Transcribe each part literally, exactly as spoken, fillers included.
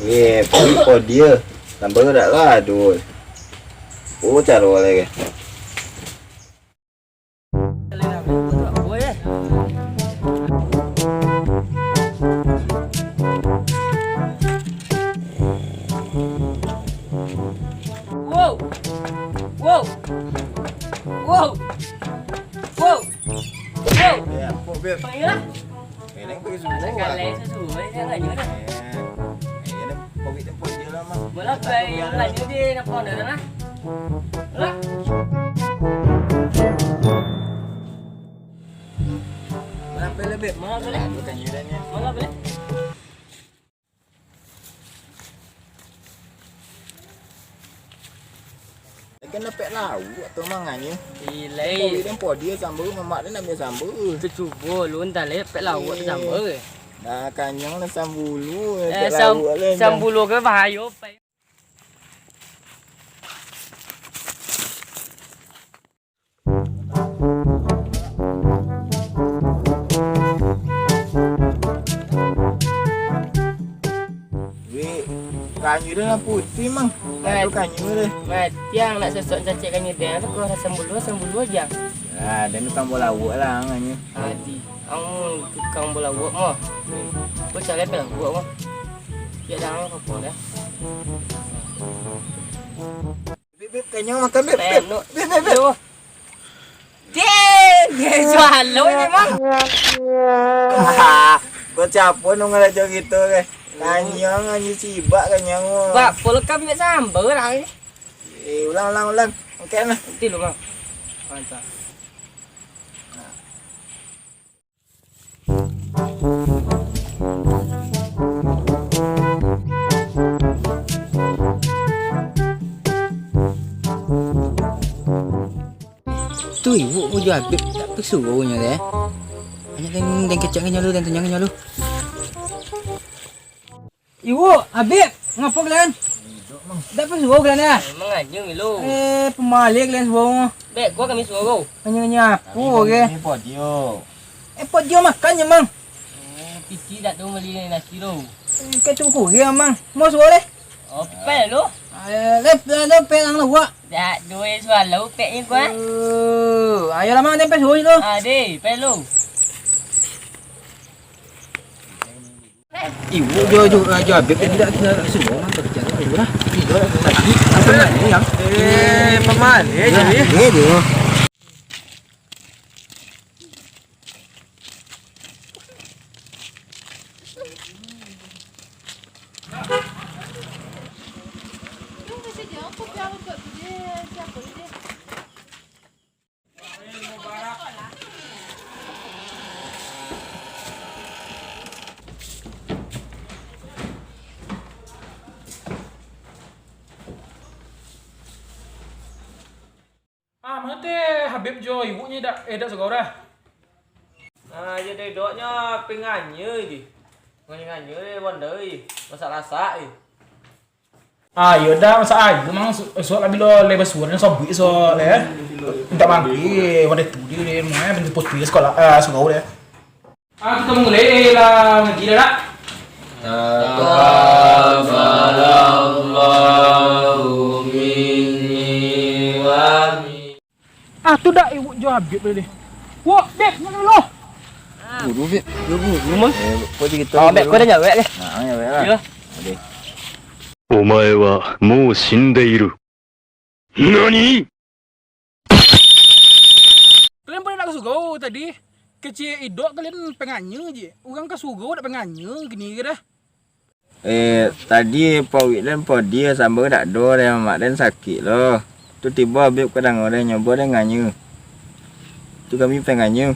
Weh, pagi podi yo. Tambah dak lah, aduh. Oh, caro lagi. Wow. Wow. Wow. Wow. Wow. Ya, kok, Beb? Panggil lah. Eh, lain kau suruh. Galak suruh, eh, jangan je dah. Eh, eh, dah, kau bikin tempat dia lah, Mang. Bola, baik, yang lanjut dia nak pondok dah lah. Lah. Berapa lebih? Mana boleh? Aku tanya dah ni. Mana boleh? Kan dapek lauak tu mangannyo. Ilai. Kau bilang podi sambal, mamak dia nak ambil sambal. Tu cubo lu, entah leh, dapek lauak tu sambal. Dah kanyang lah sambulu, eh, dapek sam-, lauak lah, sambulu ke bahayo, Pak. Weh, kanyu dah lah putih, Mang. Mat-, kanyu dah. Matiang nak sosok cacek kanyu dah tu, kau asam bulu, asam bulu aja. Ah, dan tu tambah lauak lah, kanyu. Adi, ang tukang balauak mah. Kau cari apa lauak mah? Ya dah, apa dah. Beb, Beb, kanyang makan, Beb, Beb. Beb, Beb, Beb. Deh, dia jualo ni, Mang. Kau siapa nu ngarajo gitu, ke? Kanyang, anjing sibak, kanyang. Bak, polo kami sambal lah ni. Eh, ulang, ulang, ulang. Oke, nah. Nanti lu, Mang. Mantap. Tu ibu ko jo Abib, dak pisuruahnyo deh. Banyak den, den kecek nyo lu, den tanyang nyo lu. Ibu, Abib, ngapo kalian? Dak pisuruah kalian yo? Manganyang lu. Eh, pamalik kalian suruah. Bek, gua kami suruah. Nganyang-nganyang apo ge? Kami podio. Eh, podio makan je, Mang. Eh, piti dak tu bali nasi tu. Eh, kacau kuria, Mang. Mau suruah deh? Opel lu. Eh, lep, lep, lep, pelang lu, Wak. Dak duit sualau pek ni gua. Eh, ayolah, Mang, den pes dulu. Ah, deh, pes lu. Ibu jo, jo, jo, Abib tadi dak, dak suruah, Mang, kerja tu, Mang. Tidur dak tadi. Apa ni, Yang? Eh, paman, eh, jadi. Dia, dia. Ah, mano teh Habib jo ibu nyo dak, eh, dak surau dah? Ah, iyo deh, dok nyo pingannyo je. Nganyai-nganyai deh, wandai. Masak-masak je. Ah, iyo dah, masak ayo, Mang, su-, suok lah bilo lai basuo, sobuik suok, eh. Mintak manggi, wandai tu di, di rumah, eh, bantu putih sekolah, eh, surau deh. Ah, kito mulai lah ngaji dah, dak? Taqabbalallahu minni wa min- Ah, tu dak ibu jo Habib tadi. Wah, Beb, mano lo? Buru, Beb. Yo, buru, Mang. Eh, kau cerita. Oh, Beb, kau dah nyawek ke? Nah, nyawek lah. Yo. Oke. お前はもう死んでいる。 Nani? Kalian pada nak ka surau tadi? Kecek idok kalian penganyai je. Urang ka surau dak penganyai kini ke dah? Eh, tadi Pak Wik den podi sambal dak ado deh, mamak den sakik lo. Tu tibo Habib ka dango deh, nyobo deh nganyai. Tu kami penganyai.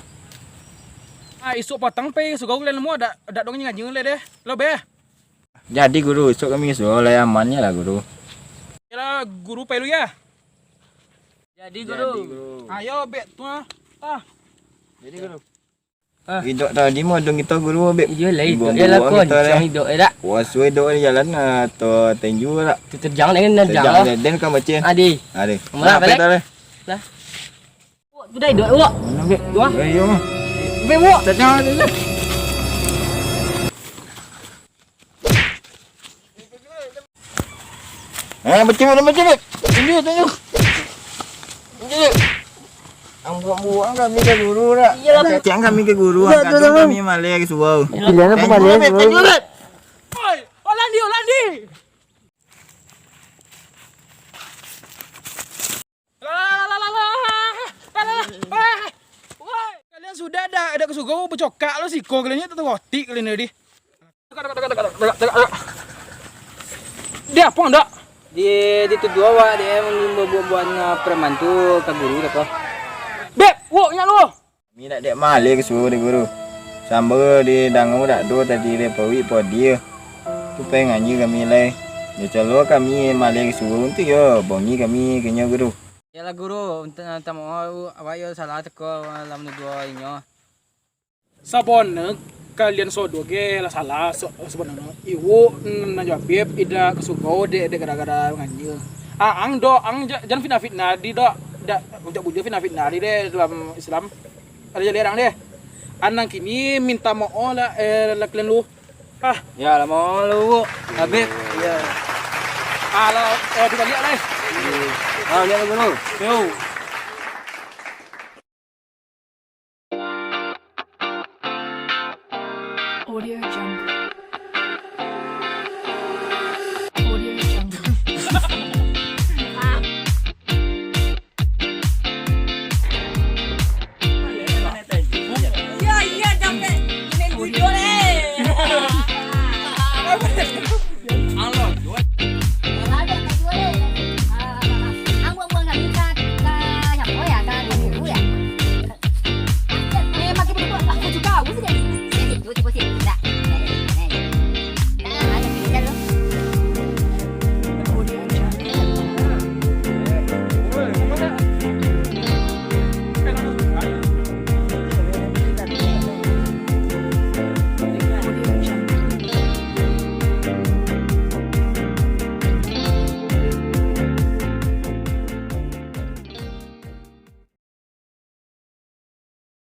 Ah, isuak patang pai surau kalian namuah, dak, dak dong nganyi lai deh. Lo beh. Jadi guru, isuak kami surau lai, amannyo lah guru. Yalah guru, pai lu ya. Jadi guru. Ayo bek tu ah. Ah. Jadi guru. Ah. Idok tadi mah dong kito guru bek. Iyo lah, idok. Buang-buang lah, kito lah. Idok lah. Puaso idok di jalan lah, atau tenju lah. Tu terjang dengan terjang lah. Den kan macin. Adi. Adi. Murah balik. Lah. Wak, tu dah idok, Wak. Mana bek? Wak. Eh, iyo mah. Bek, Wak. Terjang lah, terjang. Eh, macam mana, macam mana? Tunjuk, tunjuk. Tunjuk. Ang buang-buang kami ka guru dak? Iyalah. Kacang kami ka guru, angkat kami maleh ka surau. Pilihan apa maleh ka surau? Oi, Olandi, Olandi. Lah, lah, lah, lah, lah. Lah, lah, lah. Wah. Woi, kalian sudah dak, dak ka surau, bacokak lo siko kalian ni, tak tahu roti kalian tadi. Dia apa ndak? Di, dituduah awak dia mambuek-buek preman tu ka guru, apo? Beb, wok, ingat lu. Kami dak dek maleh ka surau dek guru. Sambo didango dak do tadi dek pawik podi. Tu panganyi kami lai. Yo calo kami maleh ka surau tu yo bongi kami kenyo guru. Yalah guru, mintak maoh, awak yo salah teko lah manuduah inyo. Sabana kalian sodo ge lah salah, so-, sabananyo. Iwok nan jawab, indak ka surau dek, dek gara-gara nganyia. Aang do, ang ja-, jan fitnah-fitnah di do, dak, ucap bujur fitnah-fitnah di deh dalam Islam. Ado jaleh arang deh. Anang kini minta maoh lah, eh, lah kalian lu. Ah. Ya, lah maoh lu, Wuk. Habib. Iya. Alah, eh, dibaliak lah, eh. Ah, lihat dulu. Yo. Audio Jungle.